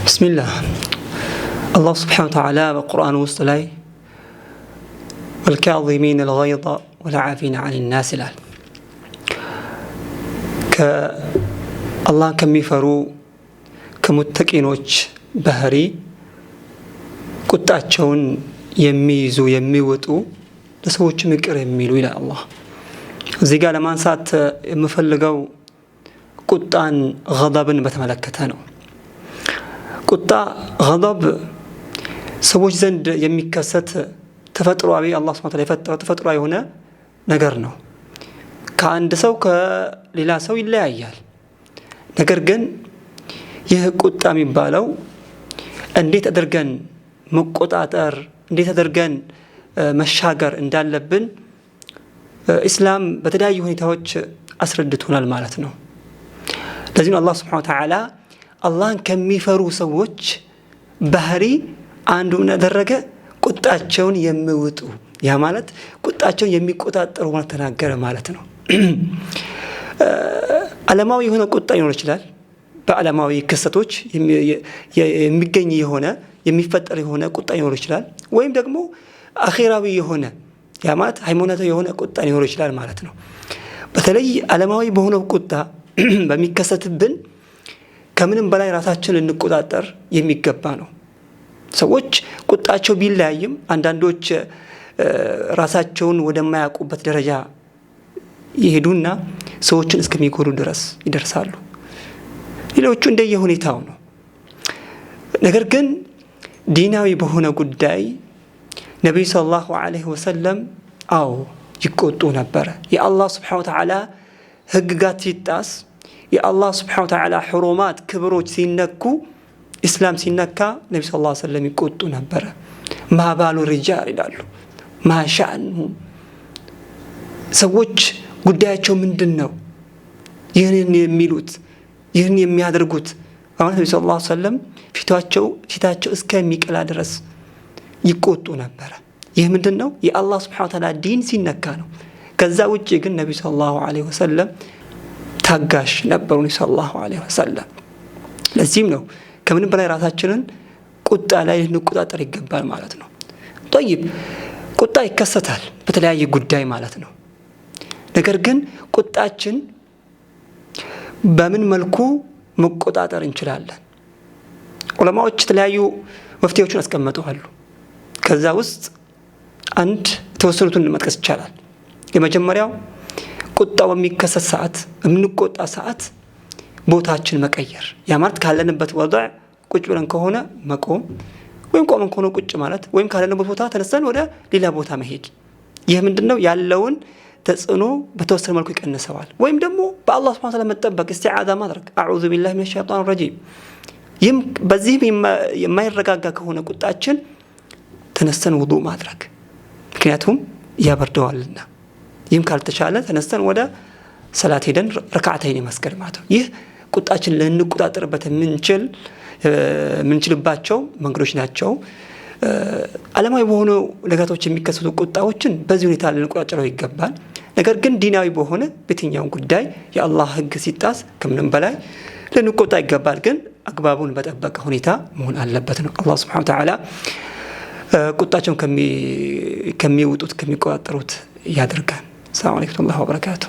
ብስሚላህ፣ አላህ ስብሓነ ወተዓላ በቁርአን ውስጥ ላይ ወልካዚሚን አልገይዘ ወልዓፊነ አን ናስ ይላል። ከአላህን ከሚፈሩ ከሙተቂኖች ባህሪ ቁጣቸውን የሚይዙ፣ የሚወጡ፣ ለሰዎችም ይቅር የሚሉ ይላል አላህ። እዚህ ጋር ለማንሳት የምፈልገው ቁጣን ገضብን በተመለከተ ነው። ቁጣ ገضብ ሰዎች ዘንድ የሚከሰት ተፈጥሯዊ፣ አላህ ሱብሓነሁ ወተዓላ የፈጠረው ተፈጥሯዊ የሆነ ነገር ነው። ከአንድ ሰው ከሌላ ሰው ይለያያል። ነገር ግን ይህ ቁጣ የሚባለው እንዴት አድርገን መቆጣጠር፣ እንዴት አድርገን መሻገር እንዳለብን ኢስላም በተለያዩ ሁኔታዎች አስረድቶናል ማለት ነው። ለዚህ ነው አላህ ስብሐነ ወተዓላ አላህን ከሚፈሩ ሰዎች ባህሪ አንዱ ምን ያደረገ? ቁጣቸውን የሚውጡ፣ ያ ማለት ቁጣቸውን የሚቆጣጠሩ ማለት ተናገረ ማለት ነው። ዓለማዊ የሆነ ቁጣ ሊኖር ይችላል። በዓለማዊ ክስተቶች የሚገኝ የሆነ፣ የሚፈጠር የሆነ ቁጣ ሊኖር ይችላል። ወይም ደግሞ አኼራዊ የሆነ፣ ያ ማለት ሃይማኖታዊ የሆነ ቁጣ ሊኖር ይችላል ማለት ነው። በተለይ ዓለማዊ በሆነው ቁጣ በሚከሰትብን ከምንም በላይ ራሳችን ልንቆጣጠር የሚገባ ነው። ሰዎች ቁጣቸው ቢለያይም አንዳንዶች ራሳቸውን ወደማያውቁበት ደረጃ ይሄዱና ሰዎችን እስከሚጎዱ ድረስ ይደርሳሉ። ሌሎቹ እንደየ ሁኔታው ነው። ነገር ግን ዲናዊ በሆነ ጉዳይ ነቢዩ ሰለላሁ ዐለይሂ ወሰለም አዎ ይቆጡ ነበረ። የአላህ ስብሐነ ወተዓላ ህግጋት ሲጣስ፣ የአላህ ስብሐነ ወተዓላ ሕሩማት ክብሮች ሲነኩ፣ ኢስላም ሲነካ ነቢ ሰለላሁ ዐለይሂ ወሰለም ይቆጡ ነበረ። ما بال الرجال ይላሉ። ما شأنهم፣ ሰዎች ጉዳያቸው ምንድን ነው? ይህንን የሚሉት፣ ይህን የሚያደርጉት? አሁን ነቢ ሰለላሁ ዐለይሂ ወሰለም ፊታቸው እስከሚቀላ ድረስ ይቆጡ ነበረ። ይህ ምንድን ነው? የአላህ ስብሐነ ወተዓላ ዲን ሲነካ ነው። ከዛ ውጭ ግን ነቢ ሰለላሁ ዐለይሂ ወሰለም ታጋሽ ነበሩ። ነቢ ሰለላሁ ዐለይሂ ወሰለም። ለዚህም ነው ከምንም በላይ ራሳችንን ቁጣ ላይ ልንቆጣጠር ይገባል ማለት ነው። ጠይብ፣ ቁጣ ይከሰታል በተለያየ ጉዳይ ማለት ነው። ነገር ግን ቁጣችን በምን መልኩ መቆጣጠር እንችላለን? ዑለማዎች የተለያዩ መፍትሄዎችን አስቀምጠዋል። ከዛ ውስጥ አንድ የተወሰኑትን መጥቀስ ይቻላል። የመጀመሪያው ቁጣው በሚከሰት ሰዓት፣ በምንቆጣ ሰዓት ቦታችን መቀየር። ያ ማለት ካለንበት ወضዕ ቁጭ ብለን ከሆነ መቆም፣ ወይም ቆመን ከሆነ ቁጭ ማለት፣ ወይም ካለንበት ቦታ ተነስተን ወደ ሌላ ቦታ መሄድ። ይህ ምንድን ነው? ያለውን ተጽዕኖ በተወሰነ መልኩ ይቀንሰዋል። ወይም ደግሞ በአላህ ስብሐ ወተዓላ መጠበቅ፣ እስቲዓዛ ማድረግ፣ አዑዙ ቢላሂ ሚነ ሸይጣን ረጂም። ይህም በዚህም የማይረጋጋ ከሆነ ቁጣችን ተነስተን ውዱእ ማድረግ፣ ምክንያቱም ያበርደዋልና። ይህም ካልተቻለ ተነስተን ወደ ሰላት ሄደን ረክዓተይን መስገድ ማለት ነው። ይህ ቁጣችን ልንቆጣጠርበት የምንችልባቸው መንገዶች ናቸው። ዓለማዊ በሆኑ ነገራቶች የሚከሰቱ ቁጣዎችን በዚህ ሁኔታ ልንቆጣጠረው ይገባል። ነገር ግን ዲናዊ በሆነ በየትኛውም ጉዳይ የአላህ ሕግ ሲጣስ ከምንም በላይ ልንቆጣ ይገባል። ግን አግባቡን በጠበቀ ሁኔታ መሆን አለበት ነው። አላህ ስብሐነ ወተዓላ ቁጣቸውን ከሚውጡት፣ ከሚቆጣጠሩት ያደርጋል። ሰላም አለይኩም ወረህመቱላሂ ወበረካቱ።